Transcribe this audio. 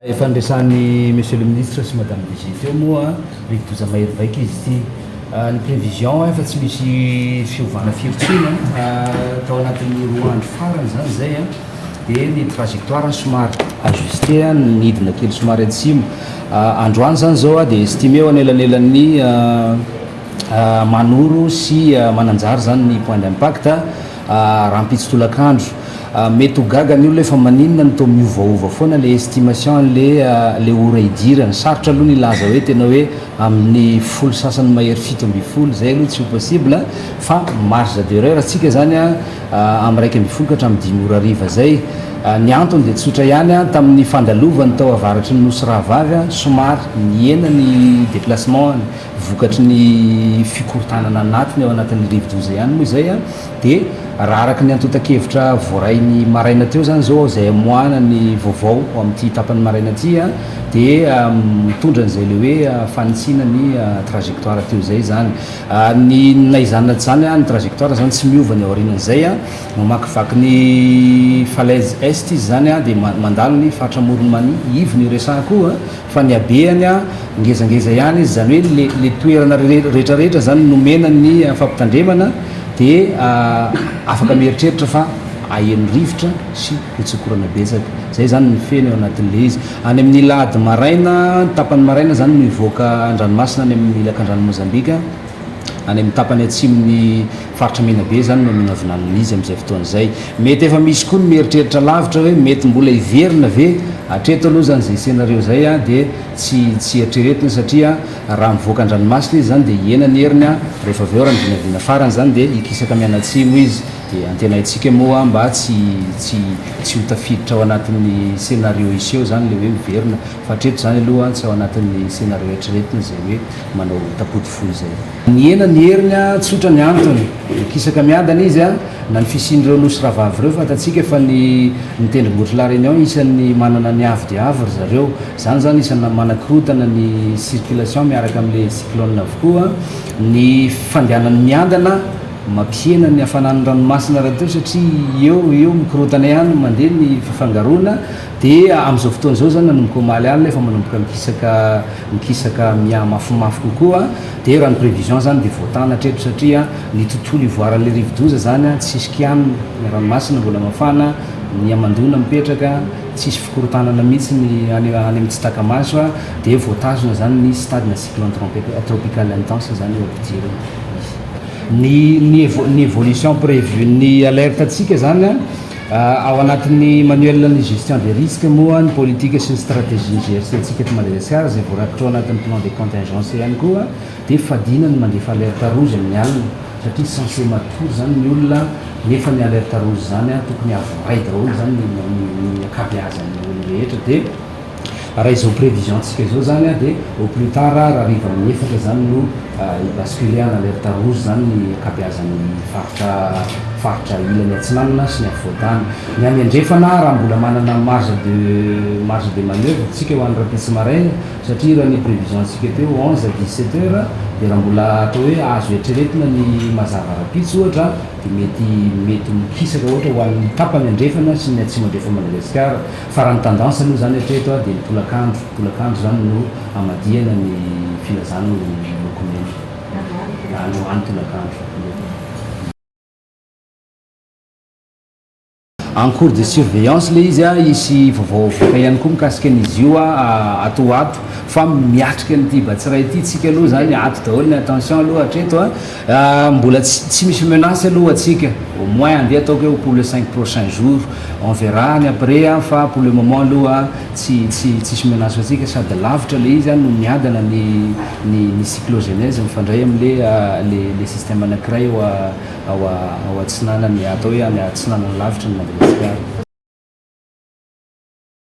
Efa niresahan'ny Monsieur le Ministre sy Madame DG teo moa, rivodoza mahery vaika izy ity. Ny prévision efa tsy misy fiovana firy intsony tao anatin'ny roa andro farany izany izay dia ny trajectoire somary ajusté nidina kely somary atsimo. Androany izany izao dia estimé eo anelanelan'ny Manoro sy Mananjary izany ny point d'impact. Rahampitso tolakandro. Mety ho gaga ny olona hoe fa maninona no toa miovaova foana ilay estimation an'le le ora idirany. Sarotra aloha ny hilaza hoe tena hoe amin'ny folo sasany mahery 17, izay aloha tsy ho possible fa marge d'erreur tsika izany amin'ny 11 ka hatramin'ny 5 ora hariva izay. Ny antony dia tsotra ihany, tamin'ny fandalovany tao avaratry ny Nosy Rahavavy, somary nihena ny déplacement-ny. Vokatry ny fikorontanana anatiny ao anatin'ny rivodoza ihany moa izay dia raha araka ny antontan-kevitra voaray ny maraina teo izany izao izay amoahana ny vaovao amin'ity tapany maraina ity dia mitondra an'izay ilay hoe fanitsiana ny trajectoire teo izay izany. Ny na izany na tsy izany ny trajectoire izany tsy miova ny aorianan'izay, mamakivaky ny falaise est izy izany dia mandalo ny faritra Amoron'i Mania, ivony io resahako io. Fa ny habehany a, ngezangeza ihany izy, izany hoe le le toerana rehetra rehetra zany nomena ny fampitandremana de afaka mieritreritra fa aheno rivotra sy hotsokorana betsaka. Zay zany ny feno eo anatin'le izy. Any amin'ny lahady maraina, tapany maraina zany no hivoaka an-dranomasina any amin'ny lakandrano Mozambika. Any amin'ny tapany atsimon'ny faritra Menabe izany no haminavinanana izy amin'izay fotoana izay. Mety efa misy koa ny mieritreritra lavitra hoe mety mbola hiverina ve? Hatreto aloha izany izay scenario izay dia tsy tsy eritreretina satria raha mivoaka an-dranomasina izy izany dia hihena ny heriny, rehefa avy eo raha ny vinavina farany izany dia hikisaka mianatsimo izy. Dia antenaintsika moa mba tsy tsy tsy ho tafiditra ao anatin'ny scenario hiseho izany ilay hoe miverina fa hatreto izany aloha tsy ao anatin'ny scenario eritreretina izay hoe manao tapody fohy izay. Nihena ny heriny a, tsotra ny antony, mikisaka miadana izy a, na ny fisian'ireo nosy rahavavy ireo fantatsika fa ny ny tendrombohitr'i La Réunion isan'ny manana ny avo dia avo ry zareo, izany izany isan'ny manakorotana ny circulation miaraka amin'ilay cyclone avokoa, ny fandehanany miadana mampihena ny hafanan'ny ranomasina rahateo satria eo eo mikorotana ihany mandeha ny fifangaroana dia amin'izao fotoana izao izany nanomboka omaly alina efa manomboka mikisaka mikisaka miha mafimafy kokoa dia raha ny prévision zany dia voatana hatreto satria ny tontolo ivoaran'ilay rivodoza zany tsisy kianina, ny ranomasina mbola mafana, ny hamandoana mipetraka, tsisy fikorontanana mihitsy ny any any amin'ny tsy taka-maso dia voatazona zany ny stade-na cyclone tropical intense zany eo ampidirana izy. Ny ny ny évolution prévue ny alerte antsika zany Ao anatin'ny manuel-n'ny gestion des risques moa ny politique sy ny stratégie ny GRC antsika eto Madagasikara izay voarakitra ao anatin'ny plan de contingence ihany koa dia fadiana ny mandefa alerte rouge amin'ny alina satria censé matory izany ny olona nefa ny alerte rouge izany tokony havoray daholo izany ny ankabeazan'ny olona rehetra dia Raha izao prévision-tsika izao izany dia au plus tard raha hariva amin'ny efatra izany no hi-basculer en alerte rouge izany ny ankabeazan'ny faritra faritra ilany atsinanana sy ny afovoan-tany. Ny any andrefana raha mbola manana marge de marge de manoeuvre tsika ho an'ny rahampitso maraina satria raha ny prévision-tsika teo 11 à 17 heures dia raha mbola atao hoe azo eritreretina ny mazava rahampitso ohatra dia mety mety mikisaka ohatra ho an'ny tapany andrefana sy ny atsimo andrefan'i Madagasikara. Fa raha ny tendance aloha izany hatreto dia ny tolakandro, tolakandro izany no hamadihana ny filazana ho loko mena. Androany tolakandro. En cours de surveillance ilay izy, hisy vaovao avoaka ihany koa mikasika an'izy io ato ho ato fa miatrika an'ity Batsirai ity tsika aloha izany, ato daholo ny attention aloha hatreto. Mbola tsy misy menace aloha antsika, au moins andeha ataoko hoe pour les 5 prochains jours, on verra ny après fa pour le moment aloha tsy tsy tsisy menace ho antsika sady lavitra le izy no miadana ny ny ny cyclogenèse mifandray amle le le système anakiray ao ao ao atsinanany atao hoe any atsinanana lavitra ny Madagasikara.